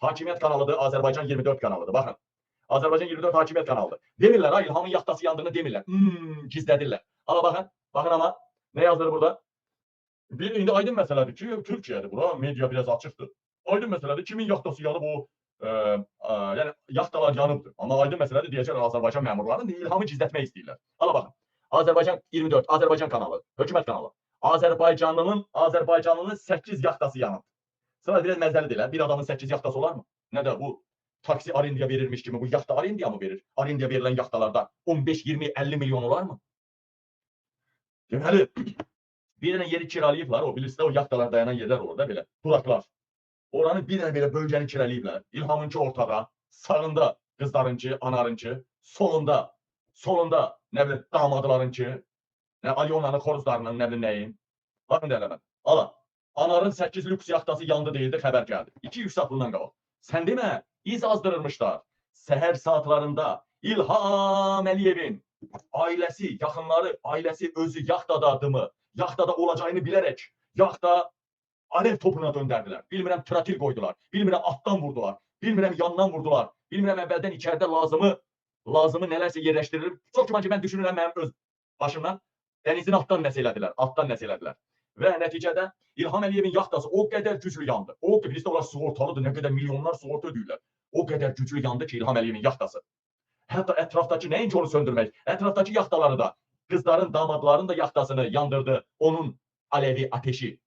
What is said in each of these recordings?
Hakimiyyət kanalıdır, Azərbaycan 24 kanalıdır. Baxın. Azərbaycan 24 hakimiyyət kanalıdır. Demirlər ha, İlhamın yaxtası yandığını demirlər. Gizlədirlər. Ala baxın. Baxın amma nə yazılır burada? Bir indi aydın məsələdir ki, Türkiyədir bura, media biraz açıqdır. Aydın məsələdir, kimin yaxtası yanıb o, yəni yaxtalar yanıbdır. Amma aydın məsələdir, deyəcəklər Azərbaycan məmurlarının İlhamı gizlətmək istəyirlər. Ala baxın. Azərbaycan 24, Azərbaycan kanalı, hökumət kanalı. Azərbaycanlının 8 yaxtası yanıb. Sonra biraz məzəlidir, bir adamın 8 yaxtası olarmı? Nə də bu taksi arendiya verirmiş kimi bu yaxta arendiya mı verir? Arendiya verilən yaxtalarda 15, 20, 50 milyon olarmı? Deməli, bir dənə yeri kiralayıblar, o bilirsiniz o yaxtalar dayanan yerlər orada belə, duraqlar. Oranı bir dənə belə bölgəni kiraləyiblər. İlhamınki ortada, sağında qızlarınki, anarınki, solunda, solunda nə bilim damadlarınki, nə Alyonanın xoruzlarının, nə bilim nəyin. Baxın deyirəm mən. Ala, anarın 8 lüks yaxtası yandı deyildi, xəbər gəldi. 2-3 saat bundan qabaq. Sən demə, iz azdırırmışlar. Səhər saatlarında İlham Əliyevin ailəsi, yaxınları, ailəsi özü yaxtadadımı, yaxtada olacağını bilərək yaxta alev topuna döndərdilər. Bilmirəm trotil qoydular, bilmirəm altdan vurdular, bilmirəm yandan vurdular, bilmirəm əvvəldən içəridə lazımı nələrsə yerləşdirilib. Çox güman ki, mən düşünürəm mənim öz başımdan dənizin altdan nəsə elədilər, altdan nəsə elədilər. Və nəticədə İlham Əliyevin yaxtası o qədər güclü yandı. O qədər, bilirsiniz, onlar sığortalıdır, nə qədər milyonlar sığorta ödəyirlər. O qədər güclü yandı ki, İlham Əliyevin yaxtası. Hətta ətrafdakı, nəinki onu söndürmək, ətrafdakı yaxtaları da, qızların, damadların da yaxtasını yandırdı onun alevi, ateşi.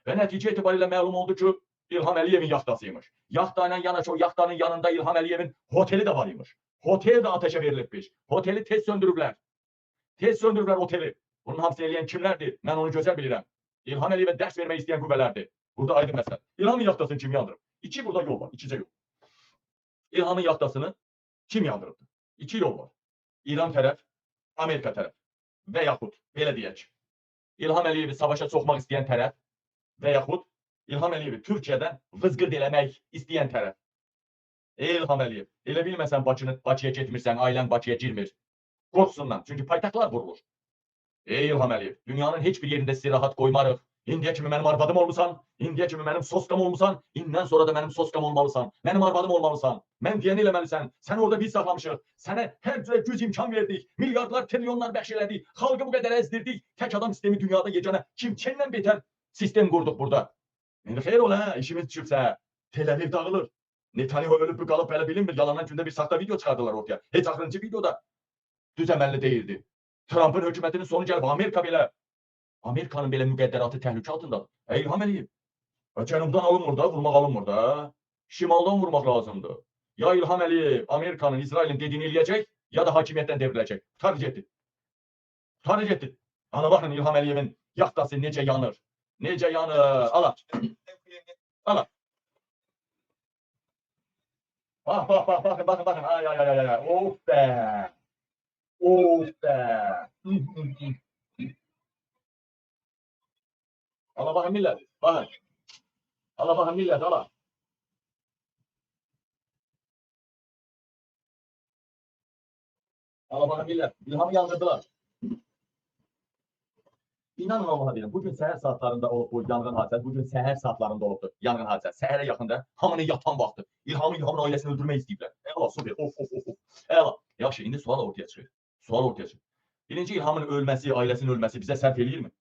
Və nəticə etibarilə məlum oldu ki, İlham Əliyevin yaxtasıymış. Yaxta ilə yanaşı o yaxtanın yanında İlham Əliyevin oteli də var imiş. Otel də ateşə verilibmiş. Oteli tez söndürüblər. Tez söndürüblər oteli. Bunun hamısını eləyən kimlərdir? Mən onu gözəl bilirəm. İlham Əliyevə dərs vermək istəyən qüvvələrdir. Burada aydın məsələ. İlhamın yaxtasını kim yandırıb? İki burada yol var, ikicə yol. İlhamın yaxtasını kim yandırıbdır? İki yol var. İran tərəf, Amerika tərəf və yaxud, belə deyək, İlham Əliyevi savaşa soxmaq istəyən tərəf və yaxud İlham Əliyevi Türkiyədən vızqırd eləmək istəyən tərəf. Ey İlham Əliyev, elə bilməsən Bakıya getmirsən, ailən Bakıya girmir. Qorxsundan, çünki paytaxtlar vurulur. Ey İlham Əliyev, dünyanın heç bir yerində sizi rahat qoymarıq. İndiyə kimi mənim arvadım olmusan, indiyə kimi mənim soskam olmusan, indən sonra da mənim soskam olmalısan, mənim arvadım olmalısan, mən deyəni eləməlisən, səni orada biz saxlamışıq, sənə hər cürə güc imkan verdik, milyardlar, trilyonlar bəxş elədik, xalqı bu qədər əzdirdik, tək adam sistemi dünyada yeganə Kim Çenlə betər sistem qurduq burada. İndi xeyr ola, hə, işimiz düşübsə, Tel Aviv dağılır, Netanyahu ölüb qalıb belə bilinmir, yalandan gündə bir saxta video çıxardılar ortaya. Heç axırıncı videoda düz əməlli deyildi. Trumpın hökumətinin sonu gəlib, Amerika belə, Amerikanın belə müqəddəratı təhlükə altındadır. Ey İlham Əliyev, cənubdan alınmır da, vurmaq alınmır da, şimaldan vurmaq lazımdır. Ya İlham Əliyev Amerikanın, İsrailin dediyini eləyəcək, ya da hakimiyyətdən devriləcək. Qurtarı getdi. Qurtarı getdi. Ana baxın İlham Əliyevin yaxtası necə yanır. Necə yanır. Ala. Ala. Bax, bax, bax, baxın, baxın, baxın. Ay, ay, ay, ay, ay. Of be. Of be. Ala baxın millət, baxın. Ala baxın millət, ala. Ala baxın millət, İlhamı yandırdılar. İnanın Allaha deyirəm, bugün səhər saatlarında olub bu yanğın hadisəsi, bugün səhər saatlarında olubdur yanğın hadisəsi. Səhərə yaxında hamının yatan vaxtı. İlhamın ailəsini öldürmək istəyiblər. Əla, super, of, of, of, of. Əla. Yaxşı, indi sual ortaya çıxır. Sual ortaya çıxır. Birinci, İlhamın ölməsi, ailəsinin ölməsi bizə sərf eləyirmi?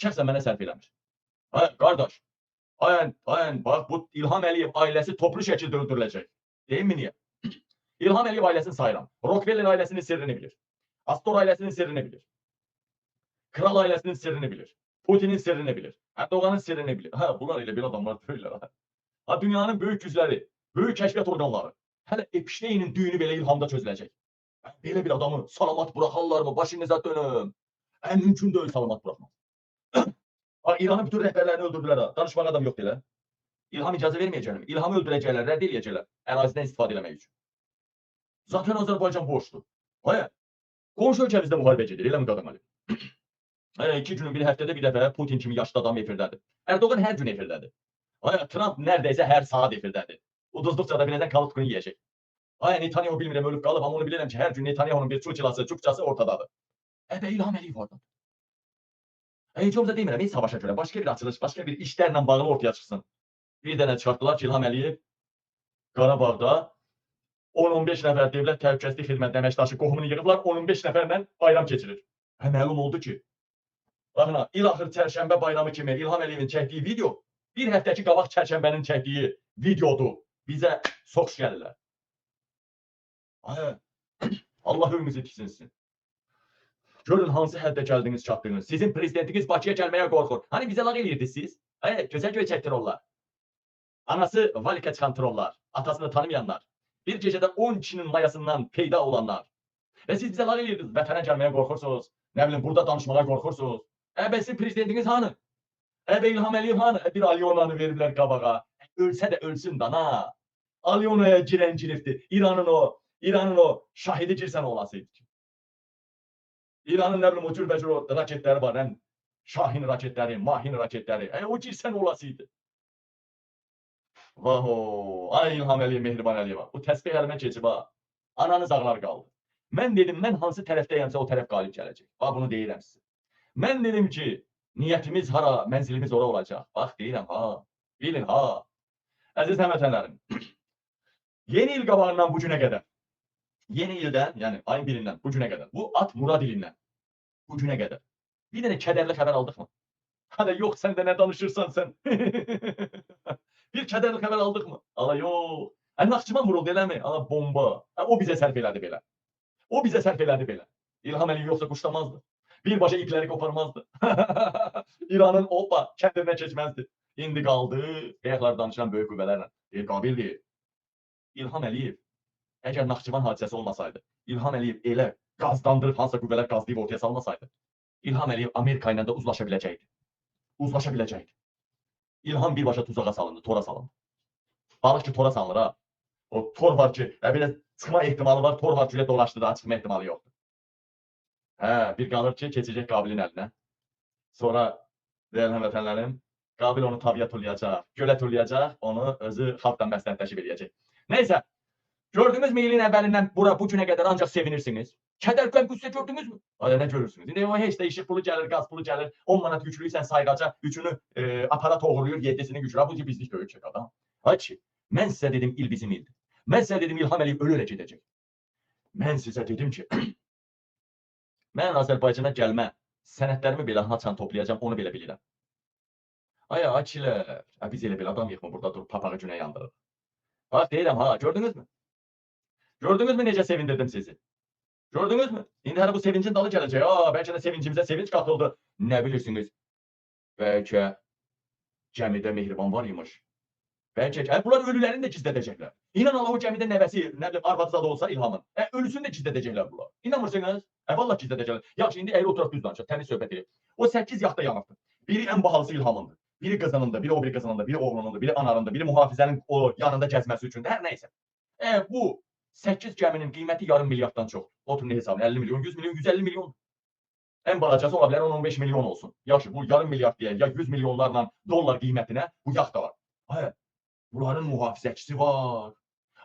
Şəxsən mənə sərf eləmir. Ay, qardaş, ayən, ayən, bax, bu İlham Əliyev ailəsi toplu şəkildə öldürüləcək. Deyim mi niyə? İlham Əliyev ailəsini sayıram. Rockefeller ailəsinin sirrini bilir. Astor ailəsinin sirrini bilir. Kral ailəsinin sirrini bilir. Putinin sirrini bilir. Erdoğan'ın sirrini bilir. Ha, bunlar elə bir adamlar deyirlər. Ha. Ha, dünyanın böyük gücləri, böyük kəşfiyyat orqanları. Hələ Epsteinin düyünü belə İlhamda çözüləcək. Belə bir adamı salamat buraxarlar mı? Başınıza dönüm. Ən mümkün deyil salamat buraxmaq. Ha, İranın bütün rəhbərlərini öldürdülər. Ha. Danışmaq adam yoxdur elə. İlham icazə verməyəcəklər. İlhamı öldürəcəklər, rədd eləyəcəklər. Ərazidən istifadə eləmək üçün. Zaten Azərbaycan boşdur. Hayır. Qonşu ölkəmizdə müharibə gedir. Eləmi Qadam Əliyev? 2 günün bir həftədə bir dəfə Putin kimi yaşlı adam efirdədir. Erdoğan hər gün efirdədir. Ay, Trump neredeyse hər saat efirdədir. Uduzduqca da birazdan kalıp kunu yiyəcək. Ay, Netanyahu bilmirəm ölüb qalıb, amma onu bilirəm ki, hər gün Netanyahu'nun bir çuçilası, çukçası ortadadır. Əbə İlham Əliyev oradadır. Heç olmasa demirəm, heç savaşa görə başqa bir açılış, başqa bir işlərlə bağlı ortaya çıxsın. Bir dənə çıxartdılar ki, İlham Əliyev Qarabağda 10-15 nəfər Dövlət Təhlükəsizlik Xidmətinin əməkdaşı qohumunu yığıblar, 10-15 nəfərlə bayram keçirir. Hə, məlum oldu ki, baxın ha, il axır çərşənbə bayramı kimi İlham Əliyevin çəkdiyi video bir həftəki qabaq çərşənbənin çəkdiyi videodur. Bizə sox gəlirlər. Ay, Allah ömrünüzü tiksinsin. Görün hansı həddə gəldiniz, çatdınız. Sizin prezidentiniz Bakıya gəlməyə qorxur. Hani bizə lağ eləyirdiniz siz? Ay, gözəl göyçək trollar. Anası Valikə çıxan trollar, atasını tanımayanlar. Bir gecədə 10 kişinin mayasından peyda olanlar. Və siz bizə lağ eləyirdiniz. Vətənə gəlməyə qorxursunuz. Nə bilim, burada danışmağa qorxursunuz. Bəs sizin prezidentiniz hanı? Bə İlham Əliyev hanı? Bir Alyonanı veriblər qabağa. Ölsə də ölsün dana. Alyonaya girən giribdir. İranın o şahidi girsən olasıydı ki. İranın nə bilim o cürbəcür o raketləri var. Həm Şahin raketləri, Mahin raketləri. O girsən olasıydı. Vaho, ay İlham Əliyev, Mehriban Əliyeva. Bu təsbih əlimə keçib ha. Ananız ağlar qaldı. Mən dedim, mən hansı tərəfdəyəmsə o tərəf qalib gələcək. Bax, bunu deyirəm sizə. Mən dedim ki, niyyətimiz hara, mənzilimiz ora olacaq. Bax, deyirəm ha, bilin ha. Əziz həmvətənlərim, yeni il qabağından bu günə qədər, yeni ildən, yəni ayın birindən bu günə qədər, bu at Murad ilindən bu günə qədər bir dənə kədərli xəbər aldıqmı? Hələ yox, sən də nə danışırsan sən? Bir kədərli xəbər aldıqmı? Ala yox. Naxçıvan vuruldu eləmi? Ala bomba. O bizə sərf elədi belə. O bizə sərf elədi belə. İlham Əliyev yoxsa quşlamazdı. Birbaşa ipləri qoparmazdı. İranın opa kəndirinə keçməzdi. İndi qaldı bayaqlar danışan böyük qüvvələrlə. Deyir, qabildir. İlham Əliyev, əgər Naxçıvan hadisəsi olmasaydı, İlham Əliyev elə qazlandırıb, hansısa qüvvələr qazlayıb ortaya salmasaydı, İlham Əliyev Amerika ilə də uzlaşa biləcəkdi. Uzlaşa biləcəkdi. İlham birbaşa tuzağa salındı, tora salındı. Balıq ki, tora salınır ha. O tor var ki, belə çıxma ehtimalı var, tor var ki, dolaşdı daha çıxma ehtimalı yoxdur. Hə, bir qalır ki, keçəcək Qabilin əlinə. Sonra, dəyərli həmvətənlərim, Qabil onu tabiya tullayacaq, gölə tullayacaq, onu özü xalqdan məsləhətləşib eləyəcək. Neysə, gördünüz mü ilin əvvəlindən bura bu günə qədər ancaq sevinirsiniz. Kədər, qəm, qüssə gördünüzmü? Ay, nə görürsünüz? İndi o heç də işıq pulu gəlir, qaz pulu gəlir, 10 manat yüklüysən sayğaca, üçünü aparat oğurlayır, 7-sini yüklür. Bu ki, bizlik böyük adam. Ay ki, mən sizə dedim, il bizim ildir. Mən sizə dedim, İlham Əliyev ölə-ölə gedəcək. Mən sizə dedim ki, mən Azərbaycana gəlmə, sənədlərimi belə haçan toplayacağam, onu belə bilirəm. Ay, akilər, biz elə belə adam yoxmu burada durub papağı günə yandırır. Bax, deyirəm, ha, gördünüzmü? Gördünüzmü necə sevindirdim sizi? Gördünüzmü? İndi hələ bu sevincin dalı gələcək. Aa, bəlkə də sevincimizə sevinç qatıldı. Nə bilirsiniz? Bəlkə gəmidə Mehriban var imiş. Bəlkə, bunlar ölülərini də gizlədəcəklər. İnan Allah o gəmidə nəvəsi, nə bilim, arvadı da olsa İlhamın. Ölüsünü də gizlədəcəklər bunlar. İnanmırsınız? Vallah gizlədəcəklər. Yaxşı, indi əyri oturaq düz danışaq, təmiz söhbət edək. O 8 yaxta yanıqdır. Biri ən bahalısı İlhamındır. Biri qızınındır, biri o biri qızınındır, biri oğlunundur, biri anarındır, biri mühafizənin o yanında gəzməsi üçündür. Hər nəysə. Bu 8 gəminin qiyməti yarım milyarddan çoxdur. Oturun hesabını 50 milyon, 100 milyon, 150 milyon. Ən balacası ola bilər 10-15 milyon olsun. Yaxşı, bu yarım milyard deyək, ya 100 milyonlarla dollar qiymətinə bu yaxta var. Ay, bunların mühafizəçisi var.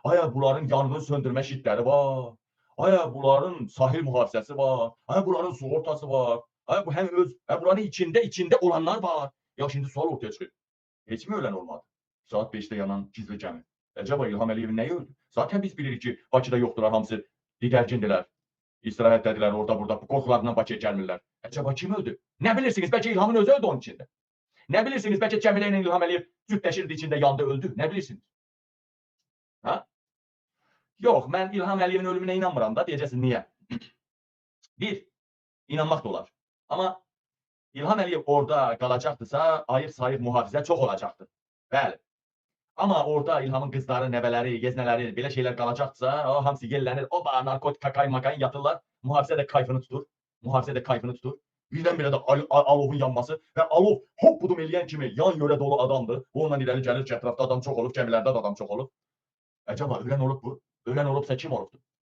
Ay, bunların yanğın söndürmə şitləri var. Ay, bunların sahil mühafizəsi var. Ay, bunların sığortası var. Ay, bu həm öz, bunların içində olanlar var. Yaxşı, indi sual ortaya çıxır. Heç mi ölən olmadı? Saat 5-də yanan gizli gəmi. Əcəba İlham Əliyevin nəyi öldü? Zaten biz bilirik ki, Bakıda yoxdular, hamısı didərgindilər. İstirahətdədilər, orada, burada, bu qorxularından Bakıya gəlmirlər. Əcəba kim öldü? Nə bilirsiniz? Bəlkə İlhamın özü öldü onun içində. Nə bilirsiniz? Bəlkə Cəmilə ilə İlham Əliyev cütləşirdi içində, yandı, öldü. Nə bilirsiniz? Ha? Yox, mən İlham Əliyevin ölümünə inanmıram da, deyəcəksiniz niyə? Bir, inanmaq da olar. Amma İlham Əliyev orada qalacaqdısa, ayıq-sayıq mühafizə çox olacaqdı. Bəli. Amma orada İlhamın qızları, nəvələri, yeznələri, belə şeylər qalacaqdısa, o, hamısı yellənir, oba, narkotik, kokain, makain yatırlar. Mühafizə də kayfını tutur. Mühafizə də kayfını tutur. Birdən-birə də alovun yanması və alov hop budum eləyən kimi yan yörə dolu adamdır. Bu ondan irəli gəlir ki, ətrafda adam çox olub, gəmilərdə də adam çox olub. Əcəba, ölən olub bu? Ölən olubsa kim olubdur?